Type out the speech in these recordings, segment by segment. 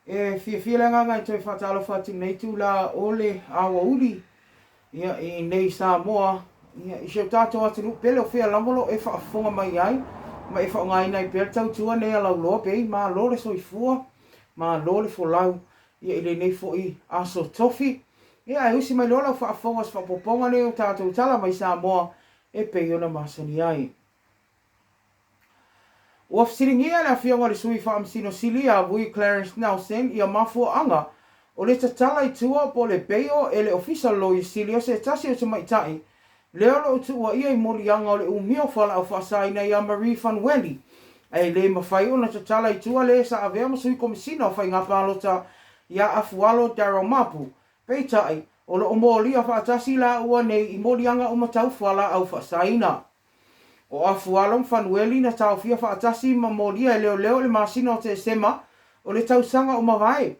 E fiafia le agaga e toe faatalofa atu i lenei itula o le aoauli ia, i inei i Samoa, ia, i si o tatou atunuu pele o fea lava o lo o e faafofoga mai ai ma e faaaogaina ai pea le tautua nei a Lauloa Bay. Malo le soifua, malo le folau ia, i lenei foi aso tofi. Ia, ae usi mai loa lau faafofoga o se faaopoopoga nei o tatou tala mai Samoa e pei ona masani ai. Ua fesiligia le Afioga i le Sui Faamasino Sili ia Vui Clarence Nelson ia mafuaaga o le tatala i tua po o le bail e le Ofisa Loia Sili o se tasi o tamaitai lea o lo o tuuaia i moliaga o le umia o fualaau faasaina ia Marie Fanueli ae le mafai ona tatala i tua le sa avea ma Sui Komesina o Faiga Palota ia Afualo Darrel Mapu. Peitai, o lo o molia faatasi laua nei i moliaga uma tau fualaau faasaina. O Afualo ma Fanueli na taofia faatasi ma molia e leoleo i le masina o Tesema o le tausaga o mavae.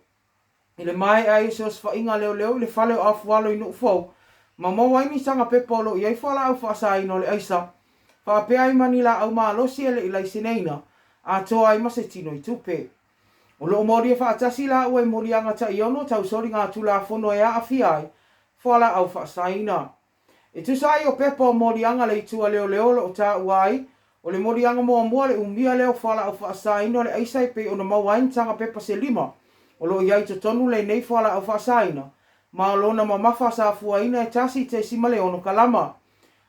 I le maea ai o se osofaiga a leoleo i le fale o Afualo i Nuufou ma maua ai ni taga pepa o lo o i ai fualaau faasaina o le aisa, faapea ai ma ni laau malosi e le i laiseneina, atoa ai ma se tino i tupe. O lo o molia faatasi laua i moliaga taiono tau soligatulafono e aafia ai fualaau faasaina. E tusa ai o pepa o moliaga le itu a leoleo o lo o taua ai, o le moliaga muamua le umia lea o fualaau faasaina o le aisa e pei ona maua ai ni taga pepa se lima o lo o i ai i totonu lenei fualaau faasaina, ma o lona mamafa sa fuaina e 1.6 kalama.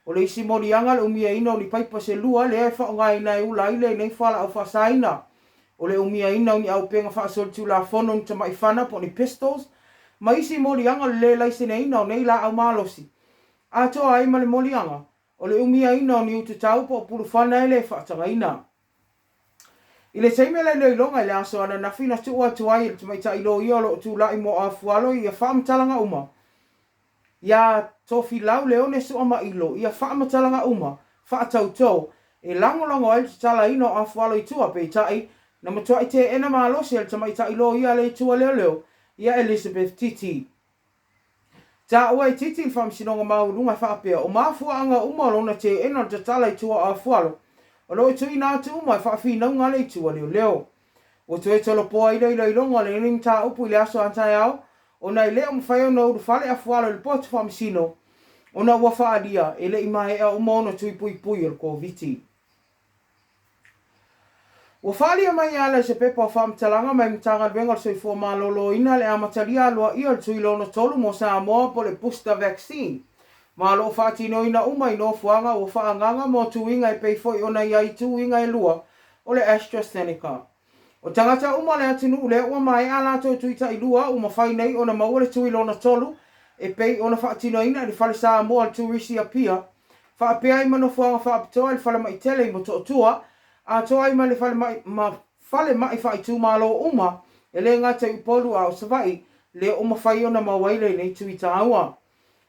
O le isi moliaga le umiaina o ni paipa se lua lea e faaaogaina e ula ai lenei fualaau faasaina. O le umiaina o ni aupega faasolitulafono ni tamai fana po o ni pistols, ma isi moliaga o le le laiseneina o nei laau malosi, atoa ai ma le moliaga o le umiaina o ni ututau po o pulufana e le faatagaina. I le taimi o le iloiloga i le aso ananafi na tuu atu ai e le tamaitai loia o lo o tulai mo Afualo ia faamatalaga uma Iā Tofilau Leone Suamailo ia faamatalaga uma faatautō e lagolago ai le tatalaina o Afualo i tua, peitai, na matuai teena malosi e le tamaitai loia a le Itu a Leoleo, ia Elizabeth Titi. Taua e Titi i le Faamasinoga Maualuga e faapea, o mafuaaga uma o lona teena o le tatala i tua o Afualo, o lo o tuuina atu uma e faafinauga a le Itu a Leoleo. Ua toe tolopoa ai le iloiloga o lenei mataupu i le aso a taeao ona e le o mafai ona ulufale afualo i le potu faamasino ona ua faaalia e le i maea uma ona tui puipui o le Koviti. Ua faaalia mai e ala i se pepa o faamatalaga mai Matagaluega o le Soifua Maloloina le amatalia aloaia o le tui lona tolu mo Samoa po o le booster vaccine ma o lo o faatinoina uma i nofoaga ua faaagaaga mo tuiga e pei foi ona i ai tuiga e lua o le AstraZeneca. O tagata uma o le atunuu lea ua maea a latou tui tailua ua mafai nei ona maua le tui lona tolu e pei ona faatinoina i le Fale Samoa o le Turisi Apia, faapea ai ma nofoaga faapitoa i le falemai tele i Motootua, atoa ai ma le falemai ma falemai faaitumalo uma e le gata i Upolu a o Savaii lea ua mafai ona maua ai lenei tui taua.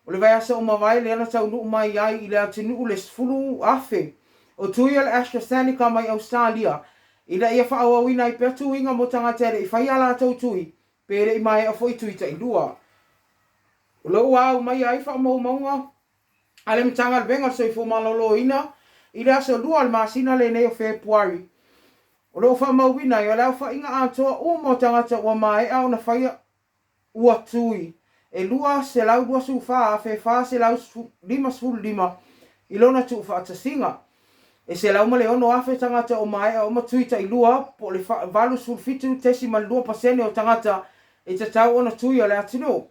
O le vaiaso ua mavae lea na taunuu mai ai i le atunuu le 10,000 o tui o le AstraZeneca mai Ausetalia ina ia faaauauina ai pea tuiga mo tagata e le i faia a latou tui pe le i maea foi tui tailua. O lo o ua au mai ai faamaumauga a le Matagaluega o le Soifua Maloloina i le aso 2 o le masina lenei o Fepuari. O lo o faamauina ai o le aofaiga atoa uma o tagata ua maea ona faia ua tui e 224,455 i lona tuufaatasiga. E 106,000 tagata ua maea uma tui tailua, po o le 87.2 pasene o tagata e tatau ona tui o le atunuu.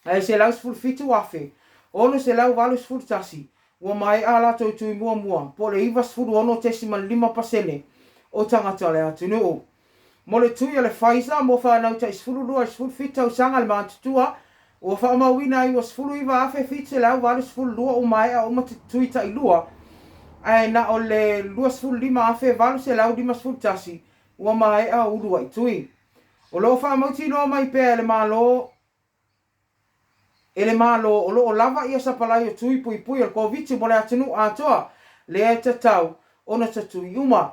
Ae 117,681 ua maea a latou tui muamua, po o le 96.5 pasene o tagata o le atunuu. Mo le tui o le Pfizer mo fanau tai 12 i le 17 tausaga le matutua, ua faamauina ai ua 19,782 ua maea uma tui tailua, ae na o le 25,851 ua maea uluai tui. O lo o faamautinoa mai pea e le Malo e le Malo o lo o lava ia sapalai o tui puipui o le Koviti mo le atunuu atoa, lea e tatau ona tatui uma.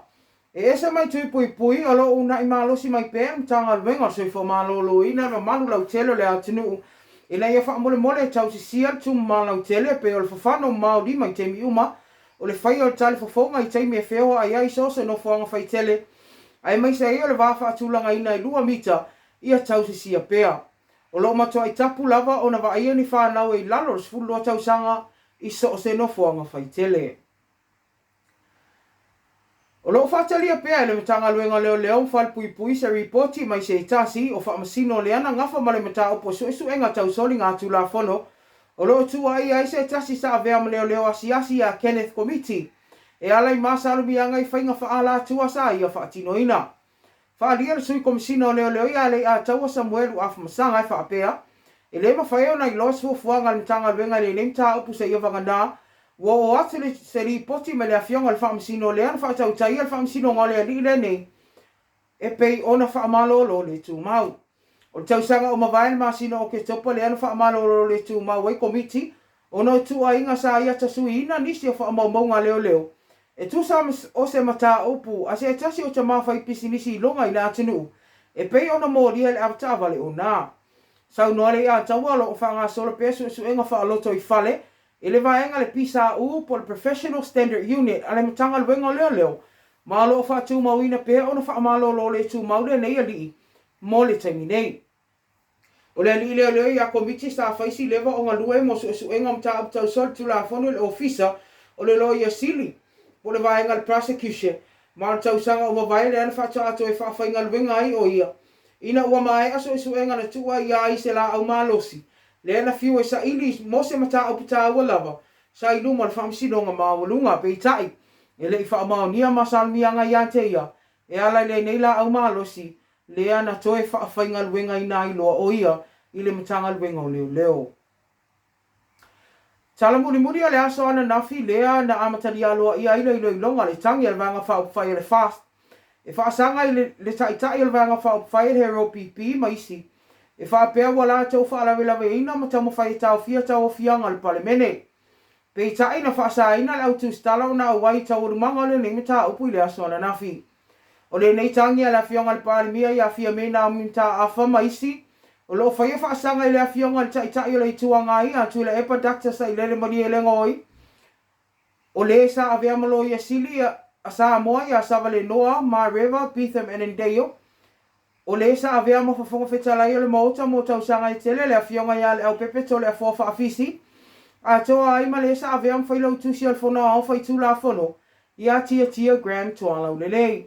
E ese mai tui puipui o lo o uunai malosi mai pea le Matagaluega o le Soifua Maloloina i le mamalu lautele o le atunuu ina ia faamolemole e tausisia le tumama lautele e pei o le fafano mamao lima i taimi uma, o le faia o le talifofoga i taimi e feoai ai so o se nofoaga faitele, aemaise ai o le va faatulagaina e lua mita. Ia tausisia pea. O lo o matuai tapu lava ona vaaia ni fanau e i lalo o le 12 tausaga i so o se nofoaga faitele. O lo o faatalia pea e le Matagaluega o Leoleo ma Falepuipui se ripoti mai se tasi o faamasino lea na gafa ma le mataupu o suesuega tau soligatulafono o lo o tuuaia ai se tasi sa avea ma leoleo asiasi ia Kenneth Komiti e ala i masalumiaga i faiga faaalatua sa ia faatinoina. Faaalia le Sui Komesina o Leoleo ia Leiataua Samuelu Afamasaga e faapea, e le mafai ona iloa se fuafuaga a le Matagaluega i lenei mataupu seia vagana ua oo atu le se lipoti mai le Afioga i le Faamasino lea na faatautaia le Faamasinoga o le Alii lenei e pei ona faamalolo le tumau. O le tausaga ua mavae le masina o Oketopa lea na faamalolo le tumau ai Komiti ona o tuuaiga sa ia tasuiina nisi o faamaumauga a leoleo e tusa o se mataupu a se tasi o tama faipisinisi iloga i le atunuu e pei ona molia i le avetaavale ona saunoa Leiataua o lo o faagasolo pea suesuega faaloto i fale i le vaega le PSU po o le Professional Standard Unit a le Matagaluega o Leoleo ma o lo o faatumauina pea ona faamalolo le tumau lenei alii mo le taimi nei. O le alii leoleo ia Komiti sa fai si leva o galue mo suesuega o mataupu tau solitulafono i le Ofisa o le Loia Sili po o le vaega a le Prosecution ma o le tausaga ua mavae lea na faatoa toe faafaigaluega ai o ia ina ua maea suesuega na tuuaia ai se laau malosi lea na fiu e saili mo se mataupu taua lava sa i luma o le Faamasinoga Maualuga. Peitai, e le i faamaonia masalumiaga ia te ia e ala i lenei laau malosi lea na toe faafaigaluegaina ai loa o ia i le Matagaluega o Leoleo. Tala mulimuli o le aso ananafi lea na amatalia aloaia ai le iloiloga a le tagi a le Vaega Faaupufai a le FAST e faasaga i le le Taitai o le Vaega Faaupufai a le HRPP ma isi e faapea ua latou faalavelaveina ma taumafai e taofia tauofiaga a le Palemene. Peitai na faasaina le au tusitala ona auai i taualumaga o lenei mataupu i le aso ananafi. O lenei tagi a le Afioga i le Palemia ia Fiame Naomi Mataafa ma isi o lo o faia faasaga i le Afioga i le Taitai o le Itu Agai ia Tuilaepa Doctor Sailele Malielegaoi, o le sa avea ma Loia Sili a Samoa ia Savalenoa Mareva Betham Annandale, O le sa avea ma Fofoga Fetalai o le Maota mo tausaga e tele, le Afioga ia Leaupepe Toleafoa Faafisi, atoa ai ma le sa avea ma Failautusi o le Fono Aoao Faitulafono ia Tiatia Graham Tualaulelei.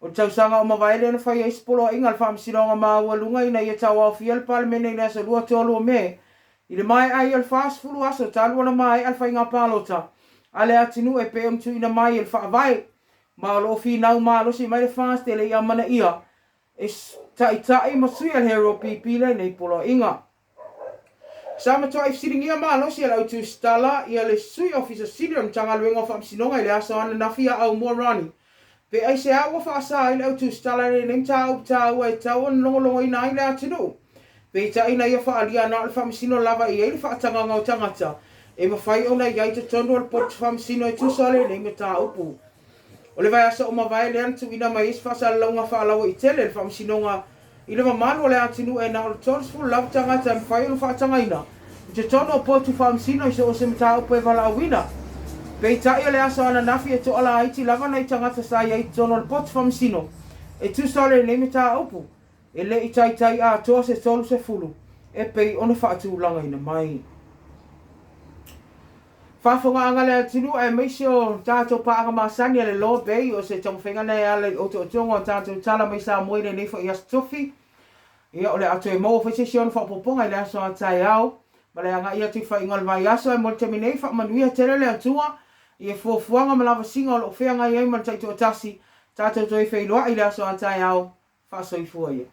O le tausaga o mavae lea na fai ai se poloaiga a le Faamasinoga Maualuga ina ia tauaofia le Palemene i le aso 23 o Me i le maea ai o le 40 aso talu ona maea le faiga palota a le atunuu e pei ona tuuina mai e le Faavae Ma o lo o finau malosi mai le FAST e le i amanaia e taitai ma sui a le HRPP lenei poloaiga. Sa matuai fesiligia malosi e le au tusitala ia le Sui Ofisa Sili o le Matagaluega o Faamasinoga i le aso ananafi ia Aumua Ronnie pe aisea ua faasa ai le au tusitala i lenei mataupu taua e tatau ona logologoina ai le atunuu. Peitai na ia faaalia na o le faamasino lava e i ai le faatagaga o tagata e mafai ona i ai i totonu o le potu faamasino e tusa o lenei mataupu. O le vaiaso ua mavae lea na tuuina mai ai se faasalalauga faalauaitele e le Faamasinoga i le mamalu o le atunuu e na o le 30 lava tagata e mafai ona faatagaina i totonu o potu faamasino i so o se mataupu e valaauina. Peitai o le aso ananafi e toalaiti lava nai tagata sa i ai i totonu o le potu faamasino e tusa o lenei mataupu. E le i taitai atoa se 30 e pei ona faatulagaina mai. Faafofogaaga a le atunuu aemaise o tatou paaga masani a le Law Bay o se taumafaiga lena e ala i otootoga o tatou tala mai Samoa i lenei foi Aso Tofi. Ia, o le a toe maua foi se isi ona faaopoopoga i le aso a taeao ma le agai atu i faaiuga o le vaiaso. Ae mo le taimi nei, faamanuia tele le Atua i fuafuaga ma lavasiga o lo o feagai ai ma le taitoatasi. Tatou toe feiloai i le aso a taeao. Faasoifua ia.